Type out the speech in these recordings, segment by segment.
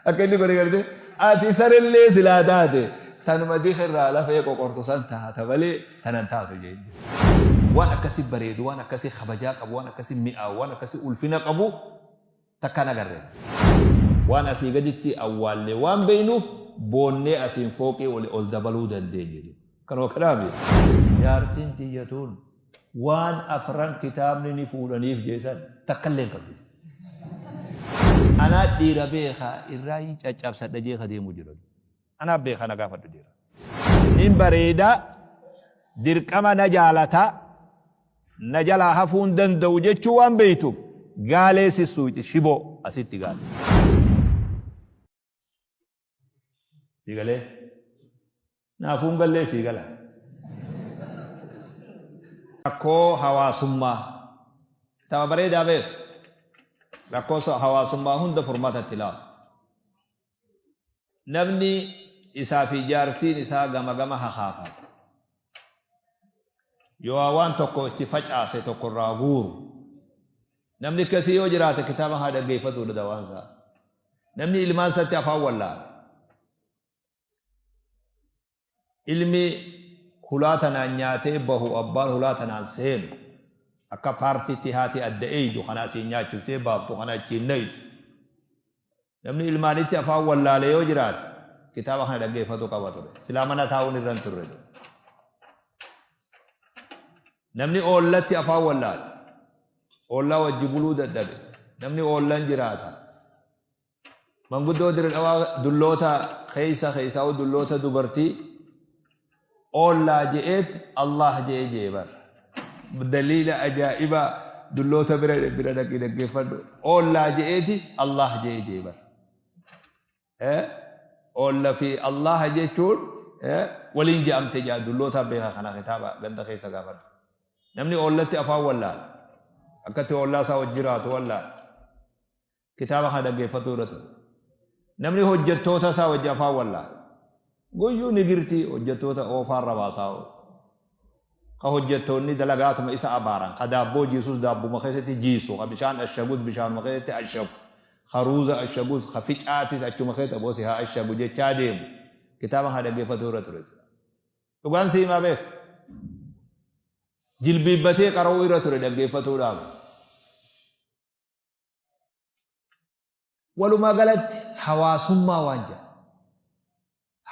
Akka inni godhe garte ati sarellee silaa taate tanuma dika irraa lafee qoqortu san taata malee tanan taatu jeen. Waan akkasi bareedu, waan akkasi kabajaa qabu, waan akkasi mi'aawu, waan akkasi ulfina qabu takka hin agarre. Waan asii gaditti awwaalle waan beeynuuf boonnee asiin fooqii oli ol dabaluu dandeenye. Kanuma kanaami. Jaartiin tiyya tun waan afran kitaabni ni fuudhaniif jee san takkallee hin qabdu. Anaa dhiira beeka irraayin caccabsadha jee ka deemu jira. Anaa beeka na gaafadhu dhiira. Nin bareeda, dirqama na jaalata, na jalaa hafuu hin danda'u jechuu waan beektuuf gaalee sissuuyti shiboo asitti gaalee. Sii galee? Naafuu hin gallee sii gala. Rakkoo hawaasummaa. Kitaaba bareedaa beeku. Rakkoo hawaasummaa hunda furmaata itti laatu. Namni isaa fi jaartiin isaa gama gama hakaafan. Yoo waan tokko itti facaase tokko irraa guuru. Namni akkasii yoo jiraate kitaaba haa dhaggeeffatuudha dawaan isaa. Namni ilmaan isaatti afaan wallaale. Ilmi hulaa tanaan nyaatee bahu abbaan hulaa tanaan seenu. Akka paartiitti haati adda eeydu kana asiin nyaachiftee baaftu kana achiin naytu. Namni ilmaanitti afaan wallaale yoo jiraate kitaaba kana dhaggeeffatuu qaba ture. Silaa mana taa'uun irra hin turre. Namni oollatti afaan wallaale. Oollaa wajji buluu dadhabe. Namni oollan jiraata. Manguddoo Dirre Dhawaa dulloota keessa keessaa'u dulloota dubartii oollaa je'eet Allah je'ee je'e bar. Daliila ajaa'ibaa dulloota bira bira dhaqii dhaggeeffadhu. Oollaa je'eeti Allah je'ee je'e bar. Oolla fi Allah jechuun waliin je'amte je'a dulloota beeka kana kitaaba ganda keessa gaafadhu. Namni oollatti afaan wallaale. Akkatti oollaa isaa wajji jiraatu wallaale. Kitaaba kana dhaggeeffatuu irra ture. Namni hojjettoota isaa wajji afaan wallaale. Guyyuu nigirtii hojjettoota oofaarra baasaa oolu. Ka hojjettoonni dalagaatuma isa abaaran, ka daabboo jiisus daabbuma keessatti jiisu, ka bishaan ashagus bishaanuma keessatti ashagu, ka ruuza ashagus, ka ficaatis achuma keessatti aboo si haa ashagu jechaa deemu. Kitaaba kana dhaggeeffatuu irra ture. Dhugaan si himaa beek. Jilbiibbatee qara'uu irra ture dhaggeeffatuudhaaf. Walumaa galatti hawaasummaa waan jedhan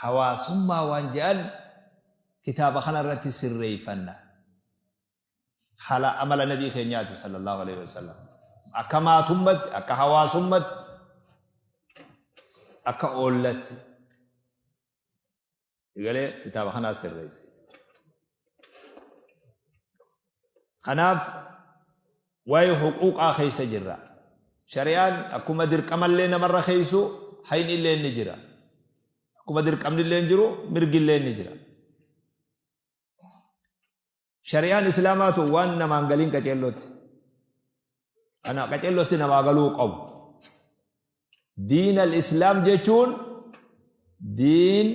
hawaasummaa waan jedhan kitaaba kana irratti sirreeffanna. Haala amala nabii keenyaati sallallahu alaihi wasallam. Akka maatummatti, akka hawaasummatti, akka oollatti. Egalee kitaaba kanaa sirreesse. Kanaaf waa'ee huquuqaa keessa jirra. Shari'aan akkuma dirqamallee namarra keessu hayni illee ni jira. Akkuma dirqamni illee jiru mirgi illee ni jira. Shari'aan Islaamaa tun waan namaan galiin qaceellootti. Kana qaceellootti namaa galuu qabu. Diin al-Islaam jechuun diin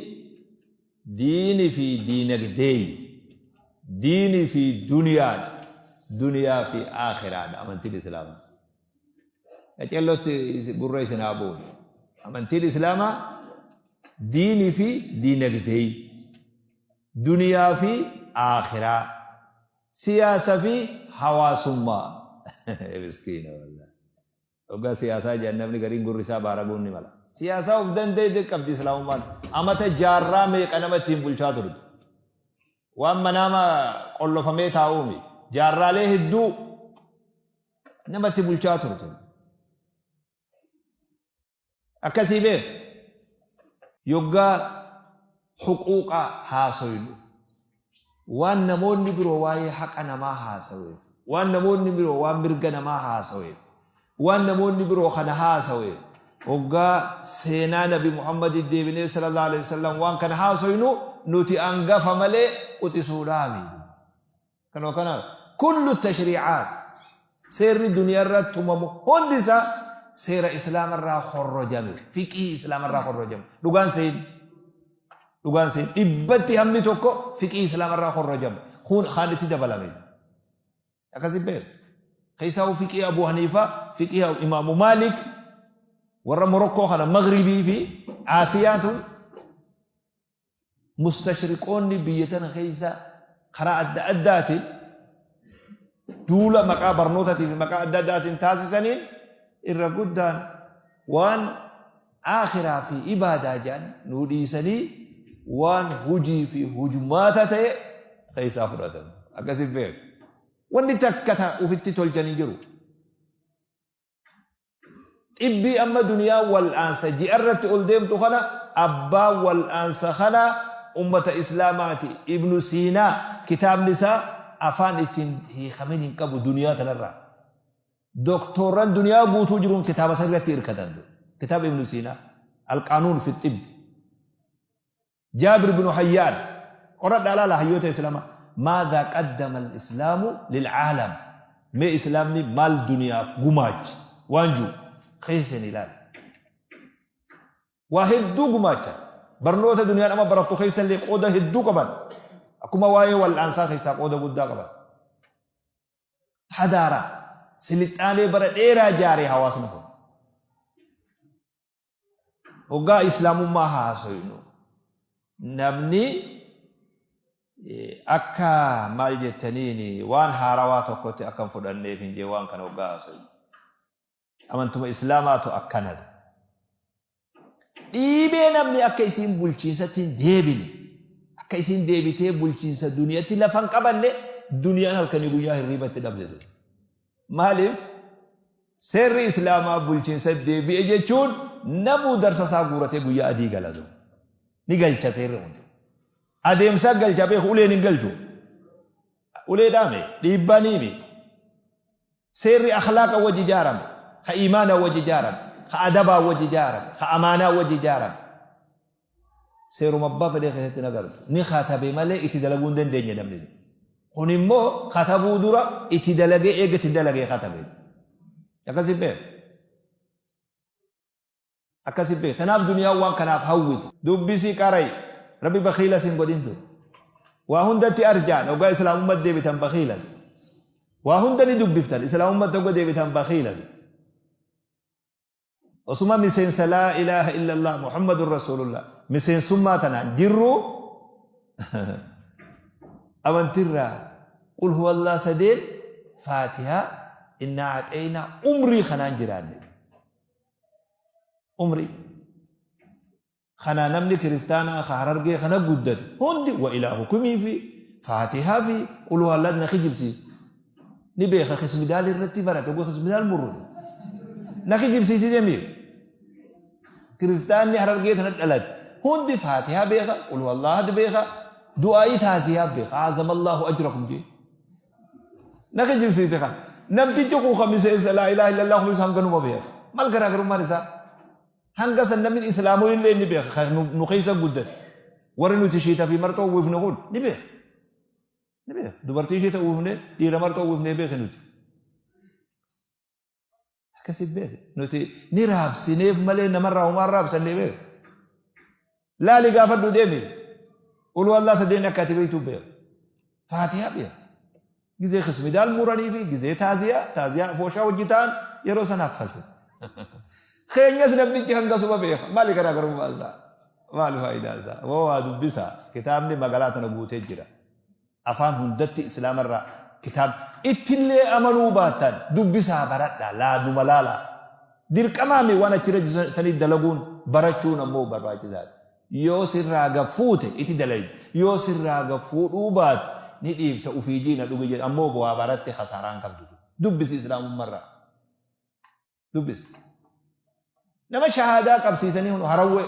diini fi diinagdee diini fi duniyaadha. Duniyaa fi aakhiraadha amantiin Islaamaa. Qaceellootti gurra isin haa bu'u. Amantiin Islaamaa diini fi diinagdee. Duniyaa fi aakhiraa. Siyaasa fi hawaasummaa. Miskiina wallahi. Hoggaa siyaasaa jedhan namni gariin gurri isaa baaraguun ni mala. Siyaasaa of danda'e qabdi Islaamummaan. Amata jaarraa meeqa nama ittiin bulchaa turte. Waan manaama qollofamee taa'uumi. Jaarraalee hedduu namatti bulchaa turte. Akkasii beer yoggaa huquuqa haasoynu waan namoonni biroo waa'ee haqa namaa haasaweef, waan namoonni biroo waan mirga namaa haasaweef, waan namoonni biroo kana haasaweef hoggaa seenaa nabi Muhammadi deebinee sallallahu alaihi wasallam waan kana haasoynu nuti angafa malee quxisuudhaami. Kanuma kana kullu tashriicaat seerri duniyaa irra tumamu hundi isaa seera islaama irraa horrojame fiqii islaama irraa horrojame dhugaan seen dhugaan seen dhibbatti hammi tokko fiqii islaama irraa horrojame kun kaan itti dabalame akkasi beer keessaa fiqii Abu Haniifaa fiqii Imaamu Maalik. Warra Morokkoo kana Maghribii fi Aasiyaa tun mustashriqoonni biyya tana keessa karaa adda addaatiin duula maqaa barnootaatii fi maqaa adda addaatiin taasisaniin irra guddaan waan aakhiraa fi ibaadaa jedhan nuu dhiisanii waan hujii fi hujmaata ta'e keessaa fudhatan. Akkasiin beeku. Wanni takka ta ufitti tolchan hin jiru. Xibbii amma duniyaan wal'aansa ji'arratti ol deemtu kana abbaan wal'aansa kanaa ummata islaamaati. Ibnu Siinaa kitaabni isaa afaan ittiin hiikamin hin qabu duniyaa tanarraa. Doktoorran duniyaa guutuu jiruun kitaaba san irratti hirkatan. Kitaaba Ibnu Siinaa. Alqaanuun fi xibbi. Jaabir binu Hayyaan qoradhaa laala hayyoota islaamaa maadhaa qaddama al-islaamu lil'aalam mee islaamni maal duniyaaf gumaache waan jiru keessa seenii ilaali. Waa hedduu gumaacha barnoota duniyaan amma barattu keessa illee qooda hedduu qaban akkuma waa'ee wal'aansaa keessaa qooda guddaa qaban. Hadaaraa silixaanee bara dheeraa jaaree hawaasni kun. Hoggaa Islaamummaa haasoynu namni akka maal jettaniin waan haarawaa tokkotti akka hin fudhanneef hin jee waan kana hoggaa haasoynu. Amantuma Islaamaatu akkanadha. Dhiibee namni akka isiin bulchiinsatti hin deebine akka isiin deebitee bulchiinsa duniyatti lafa hin qabanne duniyaan halkanii guyyaa hirriibatti dhabde. Maaliif? Seerri Islaamaa bulchiinsa deebi'e jechuun namuu darsa isaa guuratee guyyaa adii gala. Ni galcha seerri kun. Adeemsa galcha beeku uleen hin galchu. Ulee dhaame dhiibbaa ni himi. Seerri akhlaaqa wajji ijaarame, ka iimaana wajji ijaarame, ka adabaa wajji ijaarame, ka amaanaa wajji ijaarame. Seeruma abbaa fedhee keessatti hin agartu. Ni katabe malee itti dalaguu hin dandeenye namni. Kun immoo katabuu dura itti dalagee eega itti dalagee katabe. Akkasi beeku. Akkasi beeku. Tanaaf duniyaan waan kanaaf hawwiti. Dubbisi qarai. Rabbi bakiila sin godhin tu. Waa hundatti arjaan hoggaa islaamummaa deebitan bakiila. Waa hunda ni dubbiftan islaamummaa hoggaa deebitan bakiila. Osuma miseensa laa ilaaha illallah Muhammadun Rasuulullah miseensummaa tanaan jirru amantirraa qul huwallaa sadeen faatihaa innaa axeynaa umrii kanaan jiraanne. Umrii. Kana namni kiristaanaa ka Harargee kana guddate hundi wa ilaahukumii fi faatihaa fi qul huwallah na kijibsiisa. Ni beeka kismidaal irratti barate oguu kismidaal murru. Na kijibsiisi jemii. Kiristaanni Harargee tana dhalate hundi faatihaa beeka qul huwallah beeka du'aa'ii taasiyaa beeka azamallahu ajrakum jee. Na kijibsiise kan. Namtichi kun kan miseensa laa ilaaha illallah kunis hanganuma beeka. Maal garaagarummaan isaa? Hanga san namni islaamoo illee ni beeka kan nu keessa guddate. Warri nuti shiita fi marxoo uwwifne kun ni beeka. Ni beeka. Dubartii shiita uwwifne dhiira marxoo uwwifne beeka nuti. Akkasi beeka. Nuti ni raabsineef malee namarraa homaa raabsannee beeka. Laali gaafadhu deemi. Ulu Allah sadeen akka ati beektu beeka. Faatihaa beeka. Gizee kismidaal muranii fi gizee taaziyaa, taaziyaa afooshaa hojii ta'an yeroo sana haffase. Keenyas namtichi hangasuma beeka. Maali garaagarummaa isaa? Maali faayidaa isaa? Moo waa dubbisa. Kitaabni magaalaa tana guutee jira. Afaan hundatti islaamarraa kitaab ittillee amanuu baattan dubbisaa baradhaa laaduma laalaa. Dirqamaami waan achirra jiru sanii dalaguun barachuun ammoo barbaachisaadha. Yoo sirraa gad fuute iti dalayda. Yoo sirraa gad fuudhuu baatte ni dhiifta ufii jii na dhugi jedha ammoo waa baratte khasaaraa hin qabdu. Dubbisi islaamummarraa. Dubbisi. Nama shahaadaa qabsiisanii hunu harawwee.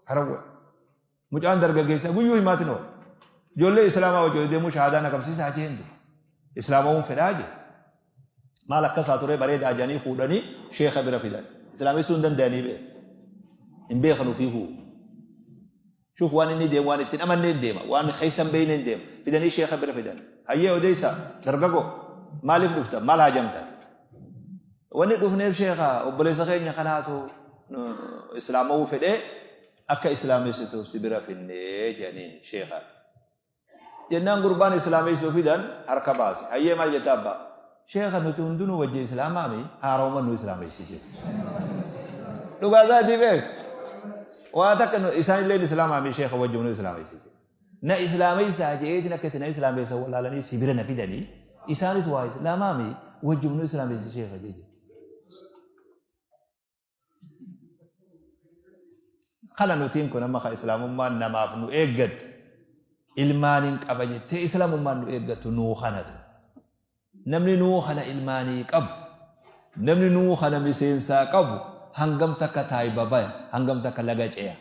Harawwee. Mucaan dargaggeessaa guyyuu himaatin oola. Ijoollee islaamaa wajjin deemuu shahaadaa na qabsiisaa jeen dura. Islaamawuun fedhaa jee. Maal akkasaa turee bareedaa jedhanii fuudhanii sheeka bira fidan. Islaamessuu hin danda'anii beeku. Hin beekan ofiifuu. Shuuf waan inni deemu waan ittiin amanneen deema. Waan keessa hin beekneen deema. Fidanii sheeka bira fidan. Hayyee odeessa dargagoo maaliif dhufta maal haajamta? Wanni dhufneef sheeka obboleessa keenya kanaatu islaamawuu fedhee akka islaamessituuf si bira finnee jedhaniin sheekaan. Jennaan gurbaan islaameessuu fidan harka baase. Hayyee maal jetta abbaa? Sheekha nuti hundinuu wajji islaamaami haarawuma nu islaameessi jedhe. Dhugaa isaatii beek. Waa takka isaan illee islaamaa mi sheekha wajjin nu islaameessi. Na islaameessaa je'eetiin akka itti na islaameessa wallaalanii si bira na fidanii isaanis waa islaamaa mi wajjin nu islaameessi sheekha jechuudha. Kana nutiin kun amma ka islaamummaan namaaf nu eeggattu ilmaaniin qaba jettee islaamummaan nu eeggattu nuu kanatu. Namni nuu kana ilmaanii qabu, namni nuu kana miseensaa qabu hangam takka taayba baya, hangam takka laga ceya.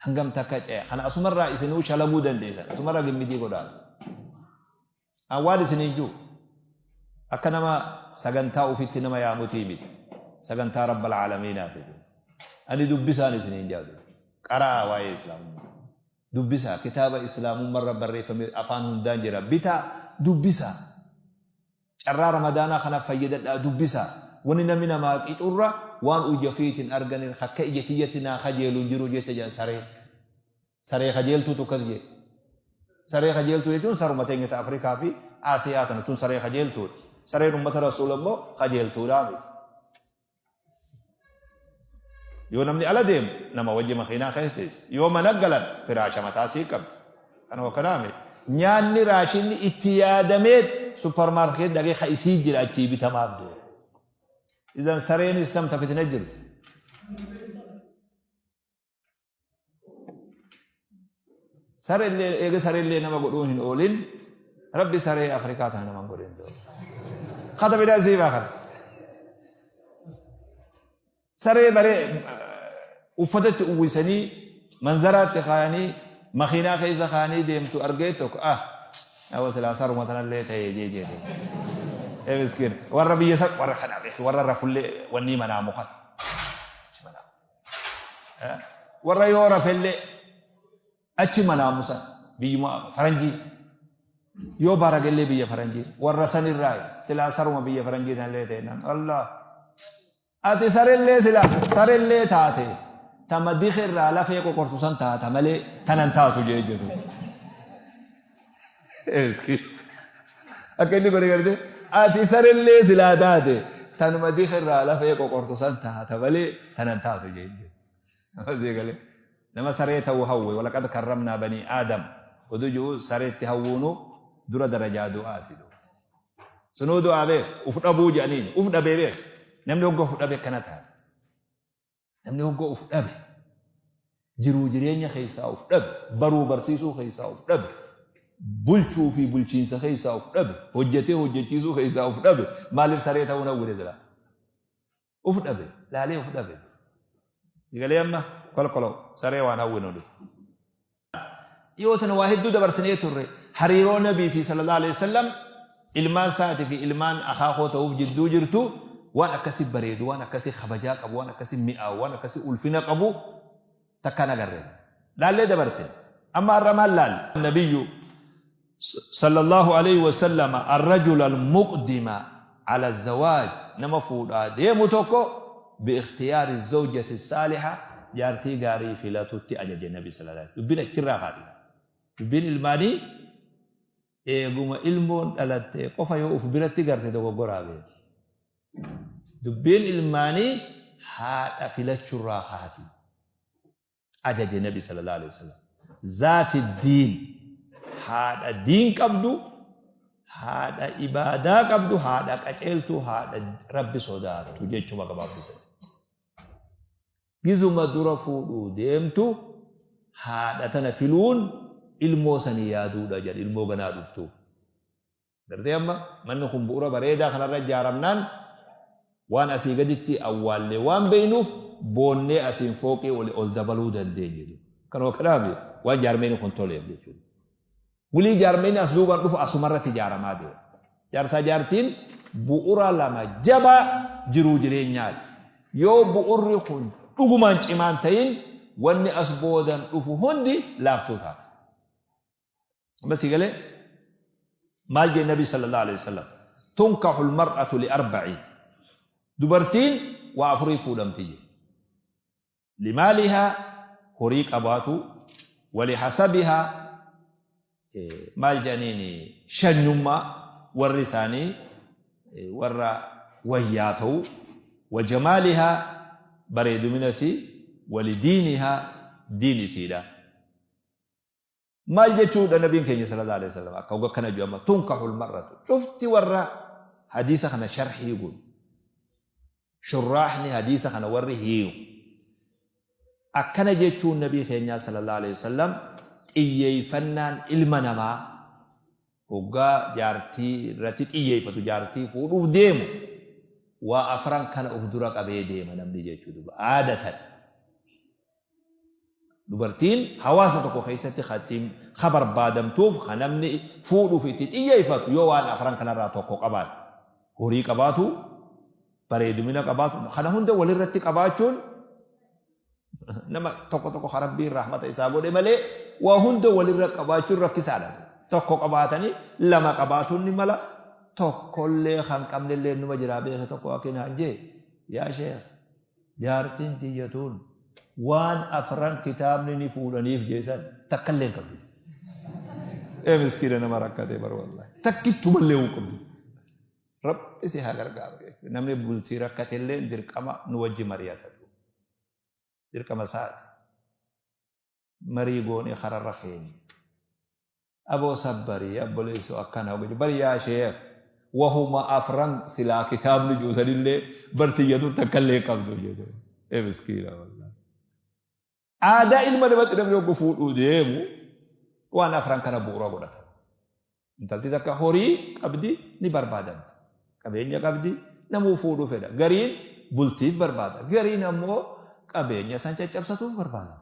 Hangam takka ceya. Kana asumarraa isinuu shalaguu dandeessan. Asumarraa gimmitii godhaa. An waan isiniin jiru akka nama sagantaa ufitti nama yaamutii miti. Sagantaa Rabbal Aalamiinaati. Ani dubbisaan isiniin jaadu. Qaraa waa'ee Islaamummaa. Dubbisaa kitaaba Islaamummarra barreeffame afaan hundaan jira. Bitaa dubbisaa. Carraa Ramadaanaa kana fayyadadhaa dubbisaa. Wanni namni namaa qicurra waan ija ofiitiin arganir akka ija tiyyatti naa kajeelu hin jiru jette jedhan sareen. Saree kajeeltuutu akkas jedhe. Saree kajeeltuu jechuun saruma teenya ta Afrikaa fi Aasiyaa tana tun saree kajeeltuudha. Sareen ummata Rasuula immoo kajeeltuudhaa miti. Yoo namni ala deemu nama wajji makiinaa keessa teessi. Yoo mana galan firaasha mataa sii qabdi. Kanuma kanaa miti. Nyaanni raashinni itti yaadamee supparmaarkeet dhaqee ka isii jira achii bitamaaf deema. Idan sareenis tam ta fitina jirtu. Sarellee eega sarellee nama godhuun hin oolin rabbi saree Afrikaa tana nama hin godhin. Kata bidaa sii baa kana. Saree baree uffatatti uwwisanii manzaraatti kaayanii makiinaa keessa kaayanii deemtu argee tokko ah Awa silaa saruma tanallee ta'ee jee jee. Ee miskiin warra biyya san warra kana beeku warra rafullee wanni manaa mukan. Warra yoo rafellee achi manaa musan biyyuma faranjii yoo baragellee biyya faranjii warra sanirraa silaa saruma biyya faranjii tanallee ta'e naan Allah ati sarellee silaa sarellee taate tama dikirraa lafee qoqortu san taata malee tanan taatu jee jedhu. Akka inni godhe garte ati sarellee silaa taate tanuma dikirraa lafee qoqortu san taata malee tanan taatu jee jedhu. Nama saree ta'uu hawwe walaqad karramnaa banii aadam oduu ji'u sareetti hawwuunu dura darajaa du'aati. Sunuu du'aa beek uf dhabuu jedhaniin uf dhabee beek namni hogga uf dhabe akkana taate. Namni hogga uf dhabe jiruu jireenya keessaa uf dhabe baruu barsiisuu keessaa uf dhabe bulchuu fi bulchiinsa keessaa uf dhabe hojjetee hojjechiisuu keessaa uf dhabe maaliif saree ta'uu hawwine silaa? Uf dhabe laalee uf dhabe. Sigalee amma kolkoloo saree waan hawwinu nuti. Dhiyoo tana waa hedduu dabarsinee turre. Hariiroo Nabii fi sallallahu alaihi wasallam ilmaan isaatii fi ilmaan akaakoo ta'uuf jidduu jirtu waan akkasi bareedu, waan akkasi kabajaa qabu, waan akkasi mi'aawu, waan akkasi ulfina qabu takka hin agarre. Laallee dabarsine. Amma har'a maal laalle? Nabiyyu sallallahu alaihi wasallam arrajula almuqdima ala zawaaj nama fuudhaa deemu tokko biikhtiyaari zawjati saaliha jaartii gaarii filatutti ajaje nabi sallallahu alaihi dubbiin achirraa kaati dubbiin ilmaanii eeguma ilmoon dhalatte qofa yoo uf biratti garte dogoggoraa beeki dubbiin ilmaanii haadha filachurraa kaati ajaje nabi sallallahu alaihi wasallam zaati diin haadha diin qabdu haadha ibaadaa qabdu haadha qaceeltuu haadha rabbi sodaattu jechuma gabaabduu ta'e gizuma dura fuudhuu deemtu haadha tana filuun ilmoo sanii yaaduudha jedha ilmoo ganaa dhuftuuf Gartee amma manni kun bu'ura bareedaa kanarra ijaaramnaan waan asii gaditti awwaallee waan beeknuuf boonnee asiin fooqii oli ol dabaluu dandeenye. Kanuma kanaaf waan jaarmeyni kun toleef jechuudha. Wulii jaarmeyni as duubaan dhufu asumarratti ijaaramaa deema. Jaarsaa jaartiin bu'ura lama jabaa jiruu jireenyaati. Yoo bu'urri kun dhugumaan cimaan ta'in wanni as boodan dhufu hundi laaftuu taata. Amma sii galee maal jee nabi sallallahu alaihi wasallam tunkahu almar'atu li arba'in dubartiin waa afurii fuudhamti jee limaalihaa horii qabaatu wali hasabihaa maal jedhaniin shanyummaa warri isaanii warra wayyaa ta'u wa jamaalihaa bareedumina isii, walidiinihaa, diin isiidha. Maal jechuudha nabiin keenya sallallahu alaihi wasallam akka hogga kana jiru amma tunkahul mar'atu cufti warra hadiisa kana sharhii godhu shurraahni hadiisa kana warri hiiku akkana jechuun nabii keenyaa sallallahu alaihi wasallam xiyyeeffannaan ilma namaa hoggaa jaartii irratti xiyyeeffatu jaartii fuudhuuf deemu waa afran kana uf dura qabee deema namni jechuu duba aadatan. Dubartiin hawaasa tokko keessatti ka ittiin ka barbaadamtuuf ka namni fuudhuuf itti xiyyeeffatu yoo waan afran kanarraa tokko qabaatte. Horii qabaatu, bareedumina qabaatu, kana hunda walirratti qabaachuun nama tokko tokko ka Rabbiin rahmata isaa godhe malee waa hunda walirra qabaachuun rakkisaadha. Tokko qabaatanii lama qabaatuun ni mala tokkollee kan qabnellee numa jiraa beeke tokko akki naan jee yaa sheekh Jaartiin tiyya tun waan afran kitaabni ni fuudhaniif jee san takkallee hin qabdu. Ee miskiina nama rakkate bar wallahi. Takkittumallee hin qabdu. Rabbi si haa gargaaru jechuudha. Namni bultii rakkatellee dirqama nu wajji mari'ata. Dirqama isaati. Marii goonee kararra keenya. Aboo sabbarii abboleessoo akkana hoga bar yaa sheekh wahuma afran silaa kitaabni jiru sanillee bar tiyyatu takkallee qabdu jedhe ee miskiina wallahi. Aadaa ilma namatti namni hoggu fuudhuu deemu waan afran kana bu'uura godhata. Intalti takka horii qabdi ni barbaadamti. Qabeenya qabdi namuu fuudhuu fedha. Gariin bultiif barbaada. Gariin ammoo qabeenya san caccabsatuuf barbaada.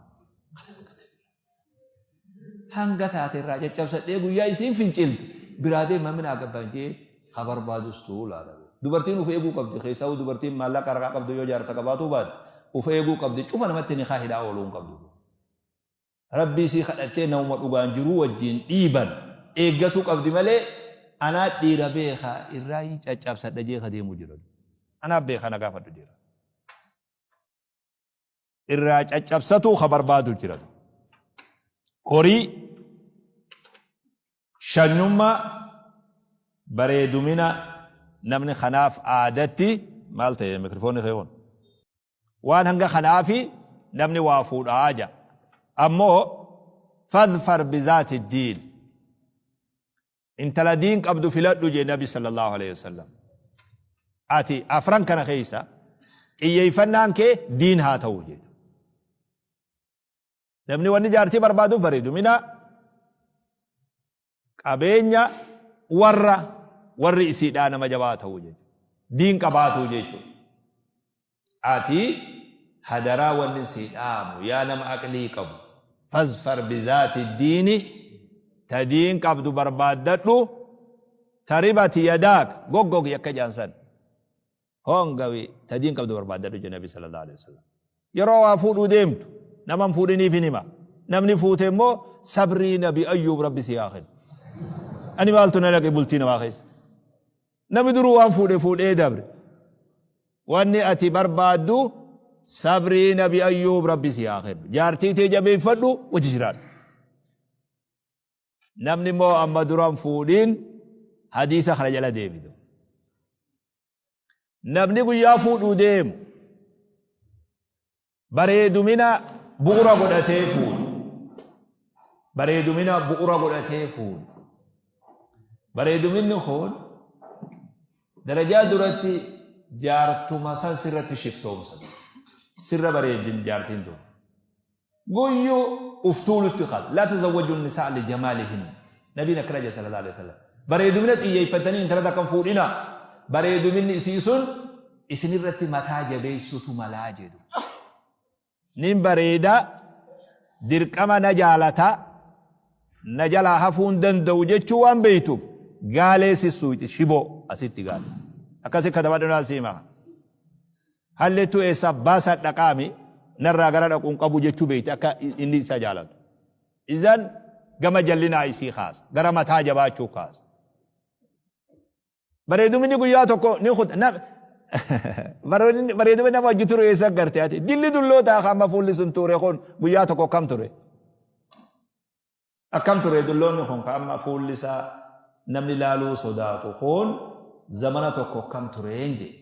Hanga taate irraa caccabsadhee guyyaa isiin finciltu biraa deema minaa gabbaan jee ka barbaadus tuu laala. Dubartiin uf eeguu qabdi keessaa'uu dubartiin maallaqa harkaa qabdu yoo jaarsa qabaatuu baatte uf eeguu qabdi cufa namatti nikaa hidhaa ooluu hin qabdu. Rabbii isii kadhattee namuma dhugaan jiruu wajjiin dhiiban eeggatuu qabdi malee anaa dhiira beeka irraa hin caccabsadha jee ka deemu jira. Anaa beeka na gaafadhu jira. Irraa caccabsatuu ka barbaadu jira. Horii shanyummaa bareedumina namni kanaaf aadatti maal ta'e mikrifoonni kee kun. Waan hanga kanaafi namni waa fuudhaa ja. Ammoo fadfar bizaati diin. Intala diin qabdu filadhu jee nabi sallallahu alaihi wasallam. Ati afran kana keessa xiyyeeffannaan kee diin haa ta'u jedhu. Namni wanni jaartii barbaaduuf bareedumina qabeenya warra warri isiidhaa nama jabaa ta'uu jechuudha. Diin qabaatuu jechuudha. Ati hadaraa wanni sii dhaamu yaa nama aqlii qabu fazfar bizaati diini ta diin qabdu barbaaddadhu taribati yadaak goggogi akka jaan san Hongawi ta diin qabdu barbaaddadhu jedhe Nabi sallallahu alaihi wasallam. Yeroo waa fuudhuu deemtu nama hin fuudhiniif hin hima. Namni fuute immoo sabrii Nabi Ayyuub Rabbi si haa kennu. Ani maaltu na dhaqe bultii namaa keessa. Namni duruu waan fuudhe fuudhee dabre. Wanni ati barbaaddu sabrii Nabi Ayyuub Rabbi si haa kennu. Jaartii tee jabeeffadhu wajji jiraadhu. Namni immoo amma dura hin fuudhin hadiisa kana jala deebitu. Namni guyyaa fuudhuu deemu bareedumina bu'ura godhatee fuudhu. Bareedumina bu'ura godhatee fuudhu. Bareeduminni kun darajaa duratti jaartuma san sirratti shiftoomsa. Sirra bareeddin jaartiin tun. Guyyu uf tuulutti kal. Laa tazawwaju nisaa li jamaalihin. Nabiin akkana jedhe sallallahu alaihi wasallam. Bareedumina xiyyeeffattanii intala takka hin fuudhinaa. Bareeduminni isii sun isinirratti mataa jabeessutu malaa jedhu. Nin bareeda dirqama na jaalata na jalaa hafuu hin danda'u jechuu waan beektuuf gaalee sissuuyti shiboo asitti gaalee. Akkasi katabadhu naa siima. Hallettuu eessaa baasaa dhaqaami narraa gara dhaqu hin qabu jechuu beekti akka inni isa jaalatu. Izan gama jallinaa isii kaasa. Gara mataa jabaachuu kaasa. Bareeduminni guyyaa tokko ni kuta. Bareedumni nama wajji ture eessa garte ati? Dilli dullootaa kan amma fuulli sun ture kun guyyaa tokko akkam ture? Akkam ture dulloonni kun ka amma fuulli isaa namni laaluu sodaatu kun zamana tokko akkam tureen jedhe.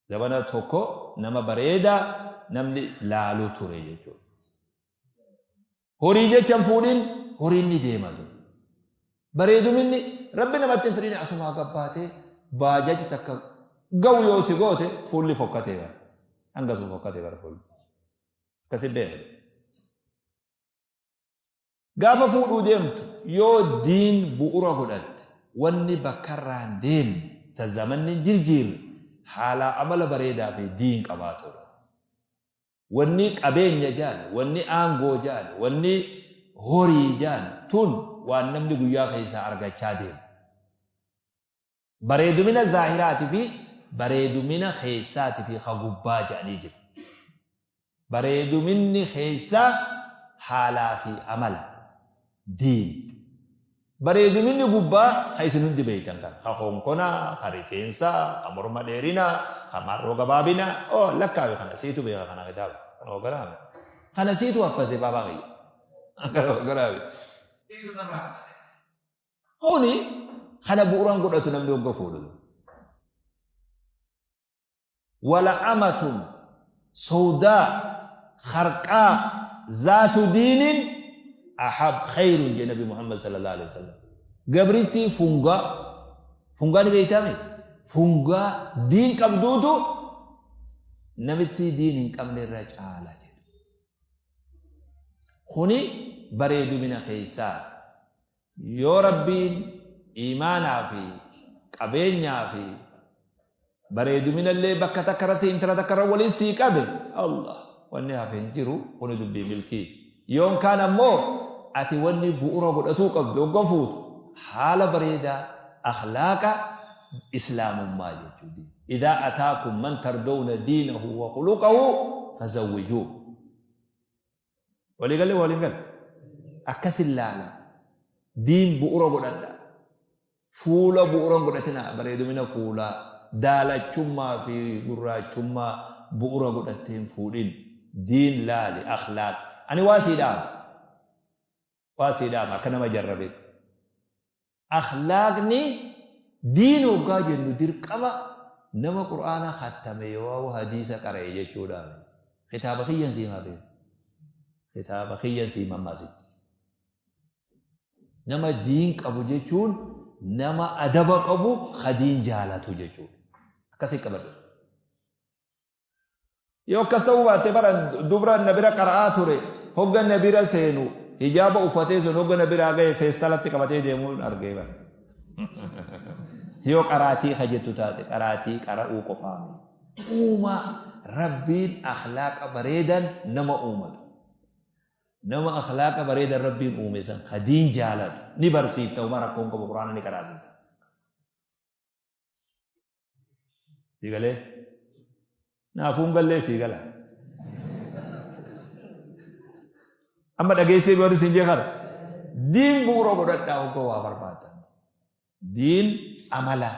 Zabana tokko nama bareedaa namni laalu ture jechuudha. Horii jecha hin fuudhin, horiin ni deema ture. Bareeduminni Rabbi namatti hin fidin asumaa gabbaatee baajaji takka ga'u yoo si goote fuulli fokkatee bara. Hangasuma fokkatee bara fuulli. Akkasi beeka. Gaafa fuudhuu deemtu yoo diin bu'ura godhatte wanni bakkarraa hin deemne ta zamanni hin jirjiirre haalaa amala bareedaa fi diin qabaatuudha. Wanni qabeenya ja'an, wanni aangoo ja'an, wanni horii ja'an tun waan namni guyyaa keessaa argachaa deemu. Bareedumina zaahiraati fi bareedumina keessaati fi ka gubbaa ja'anii jira. Bareeduminni keessaa haalaa fi amala, diini. Bareeduminni gubbaa ka isin hundi beeytan kana. Ka konkonaa, ka rifeensaa, ka morma dheerinaa, ka marroo gabaabinaa, oh lakkaawi kana siitu beeka kana kitaaba. Kana hogganaami. Kana siitu haffase baabaa kiyya. Kana hogganaami. Siitu narraa haffase. Kuni kana bu'uuraan godhatu namni hogga fuudhu. Wala amatun sawdaa kharqaa zaatu diinin ahab khayrun jee Nabi Muhammad sallallahu alaihi wasallam. Gabrittii fungaa, fungaa ni beeytaami? Fungaa diin qabduutu namittii diin hin qabne irra caala jedhe. Kuni bareedumina keessaati. Yoo Rabbiin iimaanaa fi qabeenyaa fi bareeduminallee bakka takka irratti intala takka irra waliin sii qabe, Allah, wanni hafe hin jiru, kuni dubbii milkiiti. Yoon kaan ammoo ati wanni bu'ura godhatuu qabdu hogga fuutu haala bareedaa, akhlaaqa islaamummaa jechuudha. Idaa ataakum man tardawna diinahu wa khuluqahu fazawwijuuh. Walii galle waliin galle. Akkasin laala. Diin bu'ura godhadha. Fuula bu'ura hin godhatina, bareedumina fuulaa, daalachummaa fi gurraachummaa bu'ura godhattee hin fuudhin. Diin laali, akhlaaq. Ani waa sii dhaama. Waa sii dhaama akka nama jarrabeetti. Akhlaaqni diin hoggaa jennu dirqama nama Qur'aana khattame yookaa hadiisa qara'e jechuudhaa miti. Kitaaba kiyyan sii himaa beeki. Kitaaba kiyyan sii hima amma asitti. Nama diin qabu jechuun nama adaba qabu ka diin jaalatu jechuudha. Akkasi qabadhu. Yoo akkas ta'uu baatte bara dubra na bira qara'aa ture hogga na bira seenu hijaaba uffatee sun hogga na biraa gahe feestalatti qabatee deemuun argee bara. Yoo qaraatii ka jettu taate qaraatii qara'uu qofaa miti. Uumaa Rabbiin akhlaaqa bareedan nama uumatu. Nama akhlaaqa bareedan Rabbiin uume san ka diin jaalatu ni barsiifta, homaa rakkoon qabu, Qur'aana ni qaraasifta. Sii galee? Naafuun gallee sii gala. Amma dhageessee warri siin jee kana. Diin bu'uura godhadhaa hogga waa barbaadan. Diin amala,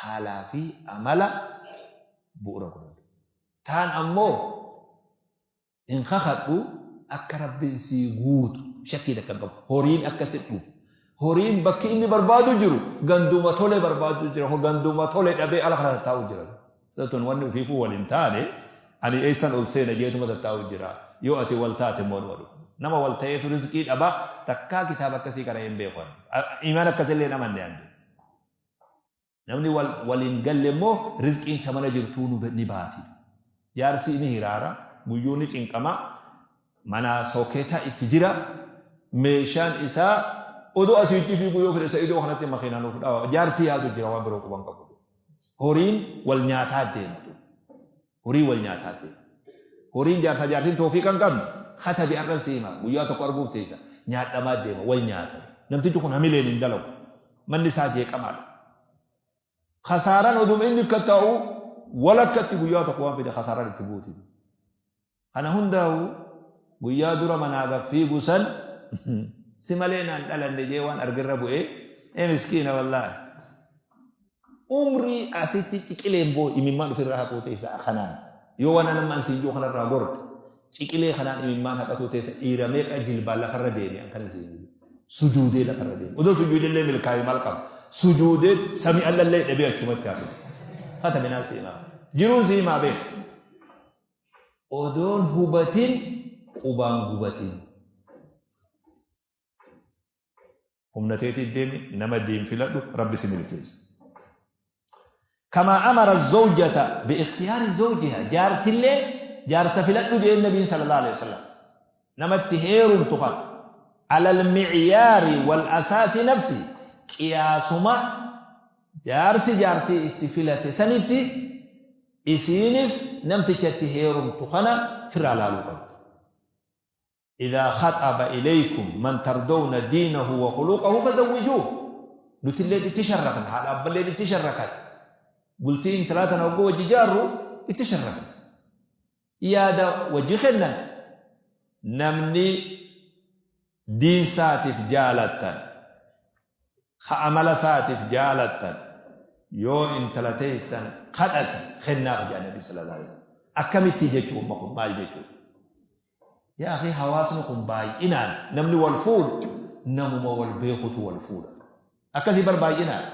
haalaa fi amala bu'uura godhadhu. Taan ammoo Hin kakadhu akka Rabbiin sii guutu shakkii takka hin qabu. Horiin akka si dhufu. Horiin bakki inni barbaadu jiru ganduma tole barbaadu jira. Ganduma tole dhabee ala kana tattaa'u jira. Satun wanni ufiifuu wal hin taane ani eessan ol seena jeetuma tattaa'u jira. Yoo ati wal taate immoo numa dhufa. Nama wal ta'eetu rizqii dhaba, takkaa kitaaba akkasii qara'ee hin beeku ani. Imaan akkasillee hin amanne ani. Namni wal waliin galle immoo rizqiin ta mana jirtuu nu ni baati. Jaarsi ni hiraara, guyyuu ni cinqama, manaa sooketa itti jira, meeshaan isaa odoo asiitti fiiguu yoo fedhe sa'idoo kanatti makiinaa nuuf dhawa. Jaartii yaadu jira, waan biroo quban qabu. Horiin wal nyaataa deema. Horii wal nyaataa deema. Horiin jaarsaa jaartiin toofiiqa hin qabne katabi har'an si hima, guyyaa tokko arguuf teessa, nyaadhamaa deema, wal nyaata. Namtichi kun hamileen hin dalagu. Manni isaa jeeqamaadha. Kasaaraan oduma inni akka taa'u walakkatti guyyaa tokko waan fide kasaaraan itti buuti. Kana hundaa'u guyyaa dura manaa gad fiigu san si malee naan dhalanne jee waan argerra bu'ee ee miskiina wallaahi. Umrii asitti ciqileen boo imimmaan ofirraa haquu teessa kanaan, yoo waan an amma an siin jiru kanarraa gorte ciqilee kanaan imimmaan haqatuu teessa. Dhiira meeqa jilbaan lafarra deeme an kana siin jiru sujuudee lafarra deeme, odoo sujuudellee milkaa'e maal qaba, sujuudee sami allallee dhabee achumatti hafe kataminaa seenaa. Jiruun si himaa beeku. Odoon hubatin qubaan gubatin. Humna teetiin deemi, nama diin filadhu, Rabbi si milkeessa. Kamaa amara zawjata bi ikhtiyaari zawjiha, jaartillee jaarsa filadhu jeen Nabiin sallallahu alaihi wasallam. Namatti heerumtu kana alal micyaari wal asaasi nafsi, qiyaasuma jaarsi jaartii itti filate sanitti isiinis namticha itti heerumtu kana firraa laaluu qabdi. Idhaa khaxaba ilaykum man tardawna diinahu wa khuluqahu fazawwijuuh. Nutilleen itti sharrakna, haadha abballeen itti sharrakan. Bultii intalaa tana hogguu wajji jaarru itti sharrakna. Yaada wajji kennan. Namni diin saatiif jaalattan, ka amala saatiif jaalattan yoo intala teessan kadhate kennaaf jedha Nabi sallallahu alaihi wasallam. Akkamitti jechuu umma kun maal jechuu? Yaa akhii, hawaasni kun baay'inaan namni wal fuudhu namuma wal beekutu wal fuudha. Akkasii bar baay'inaan.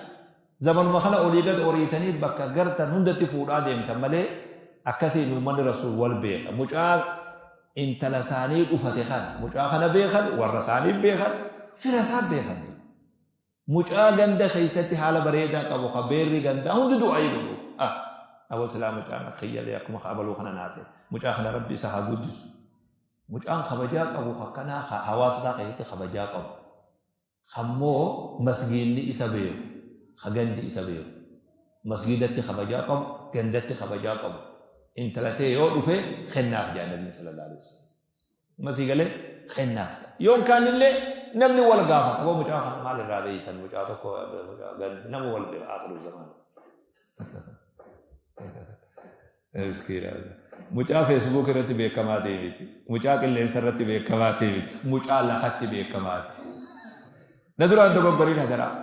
Zamanuma kana olii gad oriitanii bakka gartan hundatti fuudhaa deemtan malee akkasiin uummanni Rasuul wal beeka. Mucaa intala isaanii dhufate kana mucaa kana beekan, warra isaanii beekan, fira isaa beekan. Mucaa ganda keessatti haala bareedaa qabu ka beerri gandaa hundi du'aayii godhuuf. Ah! Aboo silaa mucaan akka kiyyalee akkuma ka abaluu kana naa ta'e. Mucaa kana Rabbi isa haa guddisu. Mucaan kabajaa qabu ka akkanaa ka hawaasa isaa keessatti kabajaa qabu. Kammoo masgiinni isa beeku, ka gandi isa beeku. Masgiidatti kabajaa qabu, gandatti kabajaa qabu. Intala tee yoo dhufe kennaaf jedha Nabiin sallallahu alaihi wasallam. Amma sii galee kennaaf jedha. Yoon kaanillee namni wal gaafata. Aboo mucaa kana maal irraa beeytan? Mucaa tokko mucaa gandi nama wal beeka akhiru zamaana. Miskiina. Mucaa Facebook irratti beekamaa ta'e miti. Mucaa qilleensa irratti beekamaa ta'e miti. Mucaa lafatti beekamaa ta'e. Na duraan dogoggoriin hadaraa.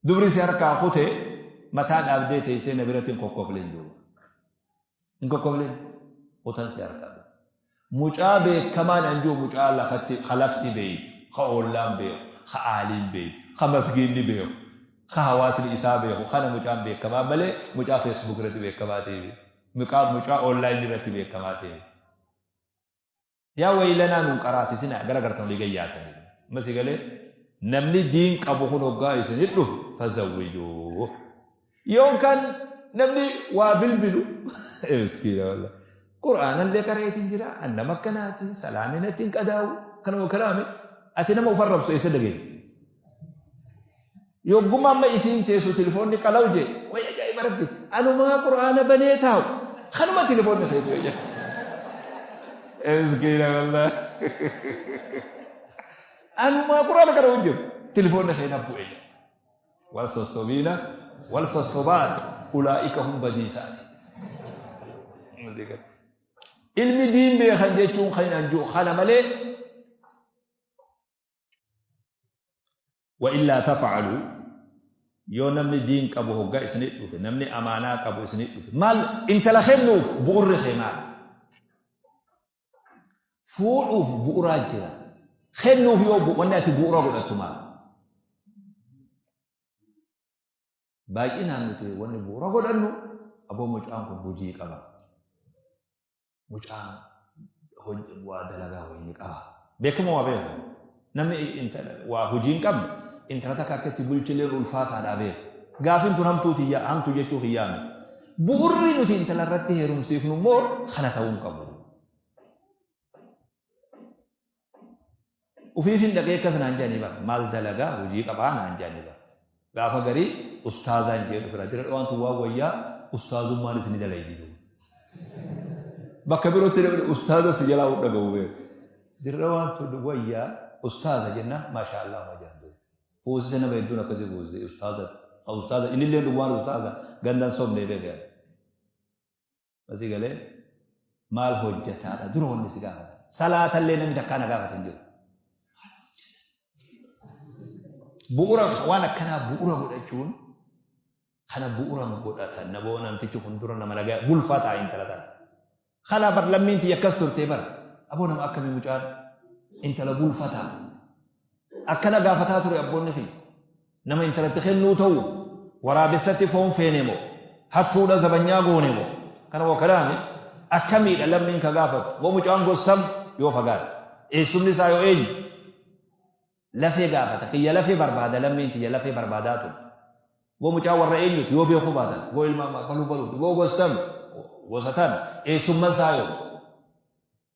Dubri si harkaa kute mataa dhaabdee teessee na biratti hin kokkofleen duuba. Hin kokkofleen kutan si harkaa. Mucaa beekamaan an jiru mucaa lafatti ka lafti beeytu, ka oollaan beeku, ka aaliin beeytu, ka masgiinni beeku, ka hawaasni isaa beeku kana mucaan beekamaa malee mucaa Facebook irratti beekamaa ta'e miti. Mucaa mucaa online irratti beekamaa ta'e miti. Yaa waylanaa nun qaraasisinaa gara gartan olii gayyaatanii. Amma si galee namni diin qabu kun hoggaa isinit dhufe fazawwijuu. Yoon kan namni waa bilbilu miskiina wallah. Qur'aanallee qareetiin jira, an nama akkanaati, salaanni natti hin qadaa'u, kanuma kanaami. Ati nama of arrabsu eessa dhageessa? Yogguma amma isiin teessu tilifoonni qalaw jee, way ajaa'iba rabbi, anumaa Qur'aana banee taa'u, kanuma tilifoonni kee bu'e jee. Miskiina wallah. Anumaa Qur'aana qara'u hin jiru, tilifoonni kee na bu'e jee. Wal sossobiina wal sossobaat ulaa'ika hum badiisaati. Ilmi diin beekan jechuun kan hin anjuu kana malee wa illaa taf'alu, yoo namni diin qabu hoggaa isinit dhufe, namni amaanaa qabu isinit dhufe, maal intala kennuuf bu'urri kee maal? Fuudhuuf bu'uraa jira. Kennuuf yoo wanni ati bu'ura godhattu maal? Baay'inaan nuti wanni bu'ura godhannu, aboo mucaan kun hojii qaba. Mucaan waa dalagaa wayii ni qaba. Beekama waa beeku. Namni intala waa hojii hin qabne intala takka akka itti bulchileen ulfaataadhaa beeku. Gaafin tun hamtuu tiyya hamtuu jechuu kiyyaa miti. Bu'urri nuti intala irratti heerumsiifnu immoo kana ta'uu hin qabu. Ufiifin dhaqee akkas naan jedhanii bara. Maal dalagaa hojii qabaa naan jedhanii bara. Gaafa garii ustaazaan jedhu bira jira waan tun waan wayyaa ustaazummaan isin dalaydi. Bakka birootti namni ustaaza si jalaa hin dhaga'u beeku. Dirra waan tun wayyaa ustaaza jenna maashaa Allah ma jedhan. Fuusise nama hedduun akkasii fuusise ustaaza. Ustaaza innillee dhugumaan ustaaza gandan sobnee beekan. Asii galee maal hojjataadha dura wanni si gaafatan. Salaatallee namni takkaa na gaafate hin jiru. Bu'ura waan akkanaa bu'ura godhachuun kana bu'ura godhatan naboo namtichi kun dura nama nagaa bulfataa intala tana. Kana bar lammiin tiyya akkas turtee bar aboo nama akkamii mucaan intala bulfataa. Akkana gaafataa ture abboonni kiyya. Nama intalatti kennuu ta'u waraabessatti foon feene moo? Hattuudha zabanyaa goone moo? Kana moo kanaami? Akkamiidha lammiin ka gaafatu? Moo mucaan gostam yoo fagaate? Eessumni isaa yoo eenyu? Lafee gaafata. Kiyya lafee barbaada lammiin tiyya lafee barbaadaa ture. Moo mucaan warra eenyuti yoo beekuu baatan? Moo ilma baluu baluuti? Moo gostam? Gosa tana. Eessumman isaa yoo?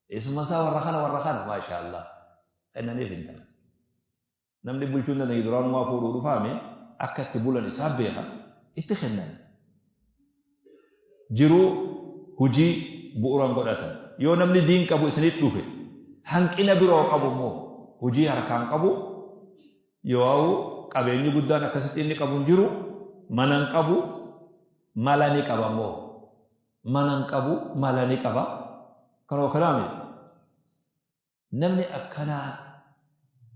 Eessumman isaa warra kana warra kana maashaallah. Kennaniif intala. Namni bulchuu hin dandeenye duraanumaa fuudhuu dhufaame akka itti bulan isaa beeka itti kennan. Jiruu hujii bu'uran godhatan. Yoo namni diin qabu isinit dhufe hanqina biroo qabu immoo hujii harkaan qabu yoo qabeenyi guddaan akkasitti inni qabu hin jiru mana hin qabu mala ni qaba immoo mana hin qabu mala ni qaba kanoo kanaami Namni akkanaa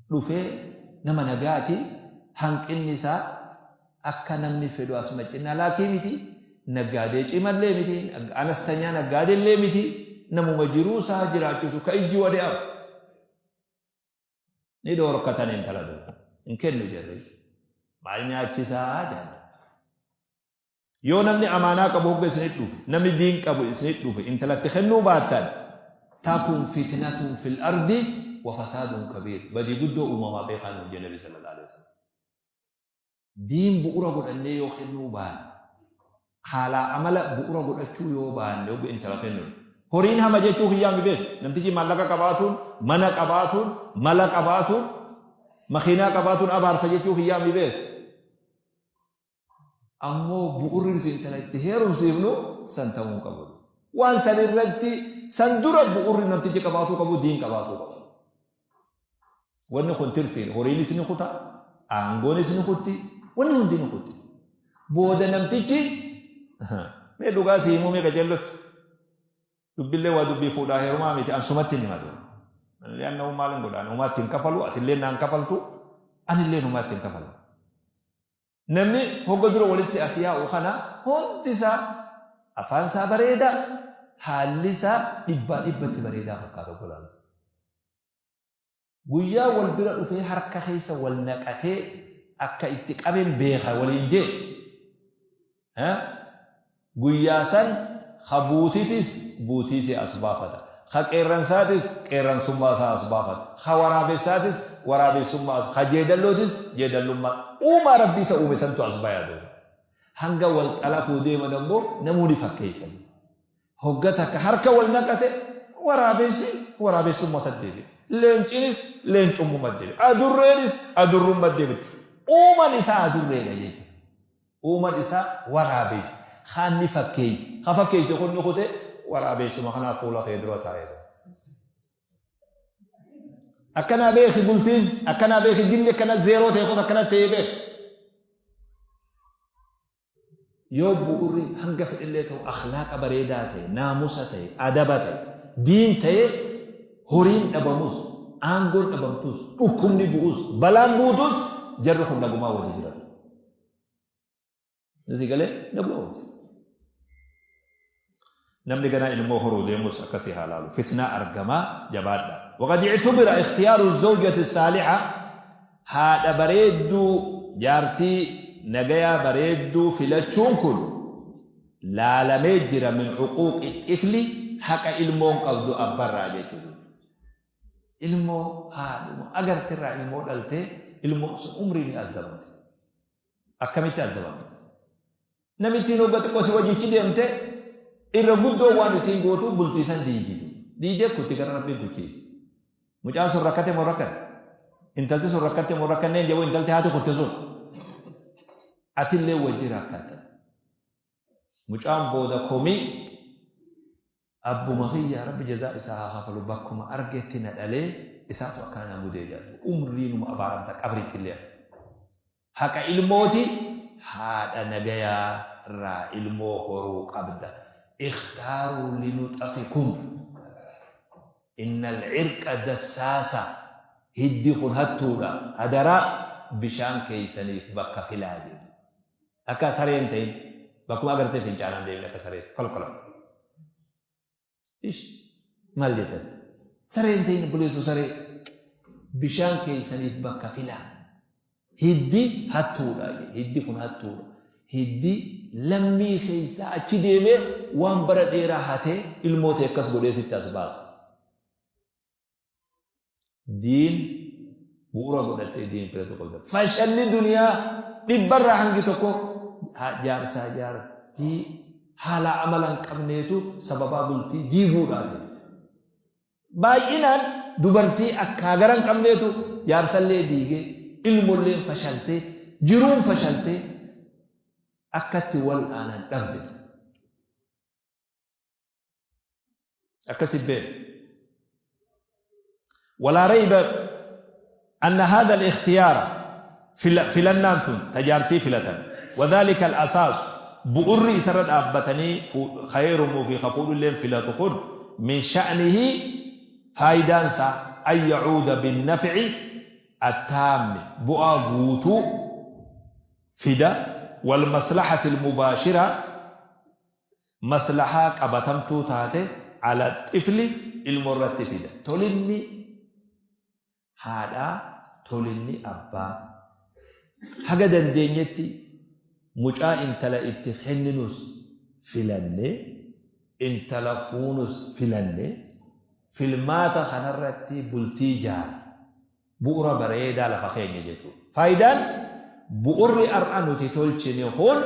dhufee nama nagaati hanqinni isaa akka namni fedhu as maccinnaa laakii miti naggaadee cimallee miti anastanyaa naggaadellee miti namuma jiruu isaa jiraachisu ka ijji wade'af ni dhoorkatan intala duuba hin kennu jarri maal nyaachisaa jedhan. Yoo namni amaanaa qabu hogga isinit dhufe, namni diin qabu isinit dhufe intalatti kennuu baattan, takun fitnatun fil ardi wa fasaadun kabiir. Badii guddoo uumamaa beekaa nuun jedhe Nabi sallallahu alaihi wasallam. Diin bu'ura godhannee yoo kennuu baanne, haalaa amala bu'ura godhachuu yoo baanne hogga intala kennu. Horiin hama jechuu kiyyaa mi beeku. Namtichi maallaqa qabaatuun, mana qabaatuun, mala qabaatuun, makiinaa qabaatuun abaarsa jechuu kiyyaa mi beeku. Ammoo bu'urri nuti intala itti heerumsiifnu san ta'uu hin qabu. Waan san irratti san dura bu'urri namtichi qabaatuu qabu diin qabaatuu qaba. Wanni kun tirfiin horiinis ni kuta, aangoonis ni kutti, wanni hundi ni kutti. Booda namtichi mee dhugaa si himuu mee qajeellotti. Dubbillee waa dubbii fuudhaa heerumaa miti an sumatti hin himatu. Li'annahu maal hin godha ani homaa itti hin kafalu atillee naan kafaltu anillee homaa itti hin kafalu. Namni hogga dura walitti as yaa'u kana hundi isaa afaan isaa bareedaa, haalli isaa dhibbaa dhibbatti bareedaa fakkaata hogga laaltu. Guyyaa wal bira dhufee harka keessa wal naqatee akka itti qaben beeka waliin jee Guyyaa san ka buutitis buutii isii as baafata, ka qeerransaatis qeerransummaa isaa as baafata, ka waraabessaatis waraabessummaa as, ka jeedallootis jeedallummaa, uumaa Rabbi isa uume santu as baya duuba. Hanga wal xalafuu deeman ammoo namuu ni fakkeeysan. Hogga takka harka wal naqate waraabessi waraabessummaa isatti deebi'e. Leencinis leencummumatti deebi'e. Adurreenis adurrummatti deebi'e. Uuman isaa adurreedha jechuudha. Uuman isaa waraabeessa. Kaan ni fakkeessa. Ka fakkeesse kun ni kute waraabeessuma kanaa fuula kee dura taa'ee jira. Akkanaa beeki bultiin, akkanaa beeki dilli akkana zeeroo ta'e kun akkana ta'ee beeki. Yoo bu'urri hanga fedhellee ta'u akhlaaqa bareedaa ta'e, naamusa ta'e, adaba ta'e, diin ta'e horiin dhabamus, aangoon dhabamtus, dhukkubni bu'us, balaan buutus jarri kun nagumaa wajji jiraatu. Nasi galee nagumaa wajji. Namni ganaa ilmoo horuu deemus akkasii haa laalu. Fitnaa argamaa jabaadha. Waqad ictubira ikhtiyaaru zawjati saaliha haadha bareedduu jaartii nagayaa bareedduu filachuun kun laalamee jira min huquuqi xifli haqa ilmoon qabdu abbarraa jechuudha. Ilmoo haadhuma agarterraa ilmoo dhaltee ilmoon sun umrii ni azabamte. Akkamitti azabamte? Namittiin hogga xiqqoo si wajjichi deemte irra guddoo waan isiin gootu bultii san diiydi. Diiydee kutti gara rabbiin kuchiisi. Mucaan sun rakkate moo rakkate? Intalti sun rakkatte moo rakkanneen jedhu intalti haati kutte sun. Atillee wajji rakkatta. Mucaan booda komii abbuma kiyya rabbi jazaa isaa haa kafalu bakkuma argetti na dhalee isaatu akkana na mudee jedhu. Umriinuma abaaramta qabriitti illee ati. Haqa ilmooti haadha nagayaa irraa ilmoo horuu qabda. Ikhtaaruu linuxafikum. Innal cirqa dassaasa hiddi kun hattuudha hadaraa bishaan keeysaniif bakka filaa jedhu. Akka saree hin ta'in bakkuma agartee fincaanaan deemin akka saree kolkola. Ish maal jettan? Saree hin ta'in obboleessoo saree. Bishaan keessaniif bakka filaa. Hiddi hattuudha. Hiddi kun hattuudha. Hiddi lammii keessaa achi deemee waan bara dheeraa hatee ilmoo tee akkas godhee sitti as baasa. Diin bu'uura godhattee diin filatu qabda. Fashalli duniyaa dhibbarraa hangi tokko jaarsaa jaartii haala amala hin qabneetu sababaa bultii diiguudhaa ta'e. Baay'inaan dubartii akkaa gara hin qabneetu jaarsallee diigee, ilmolleen fashaltee, jiruun fashaltee akkatti wal'aanan dhabde. Akkasi beeka. Walaa rayba anna haadha al-ikhtiyaara filannaan tun tajaartii filatan wadhaalika al-asaasu bu'urri isarra dhaabbatanii ka heerumuu fi ka fuudhulleen filatu kun min sha'nihi faayidaan isaa an yacuuda binnafci attaammi bu'aa guutuu fida wal maslahati al-mubaashira maslahaa qabatamtuu taate ala xifli ilmoo irratti fida. Tolinni haadhaa tolinni abbaa haga dandeenyetti mucaa intala itti kenninus filannee intala fuunus filannee filmaata kanarratti bultii jaarra. Bu'ura bareedaa lafa keenya jechuudha. Faayidaan bu'urri har'a nuti tolchine kun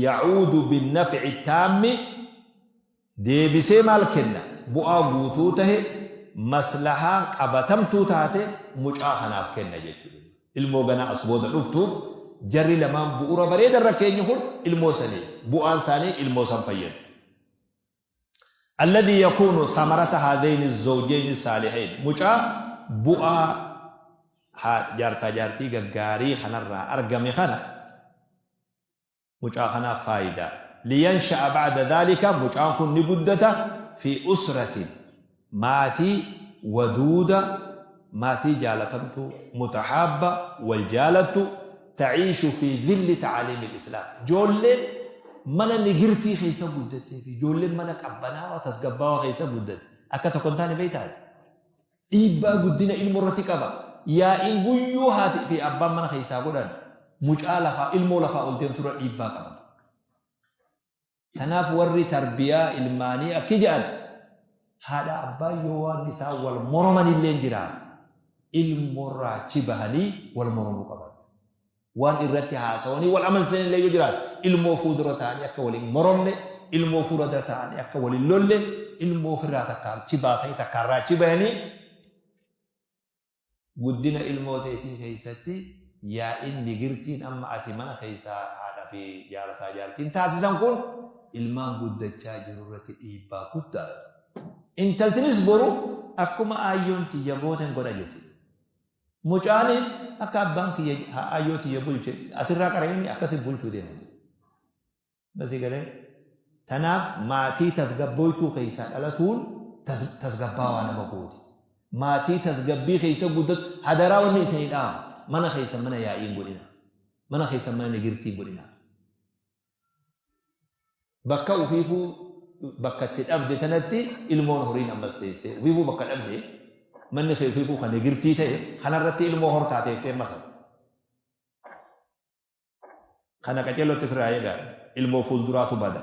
yacuudu binnafci taammi deebisee maal kenna? Bu'aa guutuu tahe maslahaa qabatamtuu taate mucaa kanaaf kenna jechuudha. Ilmoo ganaa as booda dhuftuuf jarri lamaan bu'ura bareeda irra keenye kun ilmoo saniif bu'aan isaanii ilmoo san fayyada. Alladhii yakuunu samarata haadhayni zawjayni saalihayn mucaa bu'aa jaarsaa jaartii gaggaarii kanarraa argame kana mucaa kanaaf faayidaa liyansha'a ba'da dhaalika mucaan kun ni guddata fi usratin maatii waduuda maatii jaalatamtuu mutahaabba wal jaalattu ta'iishu fi dhilli ta'aliimil islaam joolleen mana nigirtii keessa guddattee fi ijoolleen mana qabbanaawaa tasgabbaawaa keessa guddatte akka tokko hin taane beektaa? Dhiibbaa guddina ilmoo irratti qaba. Yaa'iin guyyuu haati fi abbaan mana keessaa godhan mucaa lafaa ilmoo lafaa ol deemtu irra dhiibbaa qaba. Tanaaf warri tarbiyaa ilmaanii akki jedhan haadha abbaan yoo waan isaan wal moroman illee jiraate ilmoorraa achi bahanii wal moromuu qaban. Waan irratti haasawanii wal amansiisan illee yoo jiraate ilmoo fuuldura ta'anii akka wal hin moromne, ilmoo fuuldura ta'anii akka wal hin lolle, ilmoo ofirraa takka achi baasanii takka irraa achi bahanii guddina ilmoo teetii keessatti yaa'iin nigirtiin amma ati mana keessaa haadha fi jaarsaa jaartiin taasisan kun ilmaan guddachaa jiru irratti dhiibbaa guddaadha. Intaltinis boru akkuma aayyoon tiyya gooten godha jetti. Mucaanis akka abbaan kiyya aayyoo tiyya bulche asirraa qara'een akkasi bulchuu deema. Basi galee tanaaf maatii tasgabbooytuu keessaa dhalatuun tasgabbaawaa nama gooti. Maatii tasgabbii keessa guddatu hadaraa wanni isinii dhaamu mana keessa mana yaa'ii hin godhina. Mana keessa mana nigirtii hin godhina. Bakka ufiifuu bakka itti dhabde tanatti ilmoon horiin ammas teessee ufiifuu bakka dhabde manni kee ufiifuu kan nigirtii ta'e kanarratti ilmoo hortaa teessee masa. Kana qaceellotti ofirraa eegaa ilmoo fuulduraatu bada.